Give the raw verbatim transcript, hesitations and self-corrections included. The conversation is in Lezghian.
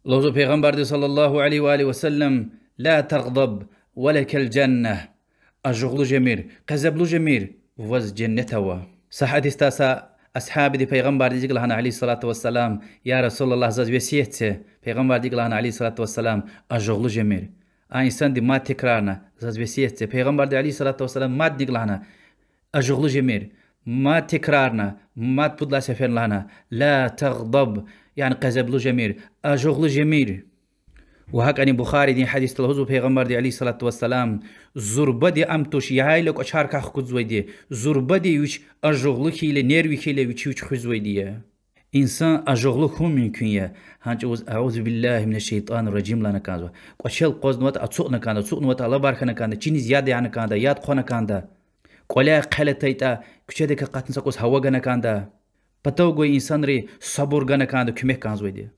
Лугьузва Пайгъамбарди صلى الله عليه وآله وسلم: لا تغضب ولك الجنة. Ажугълу жемир, къезеблу жемир, ваз женнет ава. Са гьадисда са асгьабди Пайгъамбардиз икӀ лагьана عليه الصلاة والسلام: يا رسول الله, заз весият це. Пайгъамбарди икӀ лагьана عليه الصلاة والسلام: ажугълу жемир. А инсанди мад текрарна: заз весият це. Пайгъамбарди عليه الصلاة والسلام мадни икӀ лагьана: ажугълу жемир. Мад текрарна, мад пуд лагьай сеферда лагьана: لا تغضب, яни къезеблу жемир, ажугълу жемир. Ва гьакӀани Бухаридин гьадисда лугьузва Пайгъамбарди عليه الصلاة والسلام: зурбади ам туш, яйла кӀвачерикай хкудзавайди, зурбади вич ажугълу хьайила, нервы хьайила вичи вич хуьзвайди я. Инсан ажугълу хьун мумкин я, гьа чӀавуз أعوذ بالله من الشيطان الرجيم лагьана кӀанзава. КӀвачел акъвазнаватӀа ацукьна кӀанда, ацукьнаватӀа алабар хьана кӀанда, чиниз яд яна кӀанда, яд хъвана кӀанда. КӀваляй хъел атайтӀа, куьчедик акъатна са кӀус гьава гана кӀанда. Патав гвай инсанри сабур гана кӀанда, куьмек кӀанзавайди я.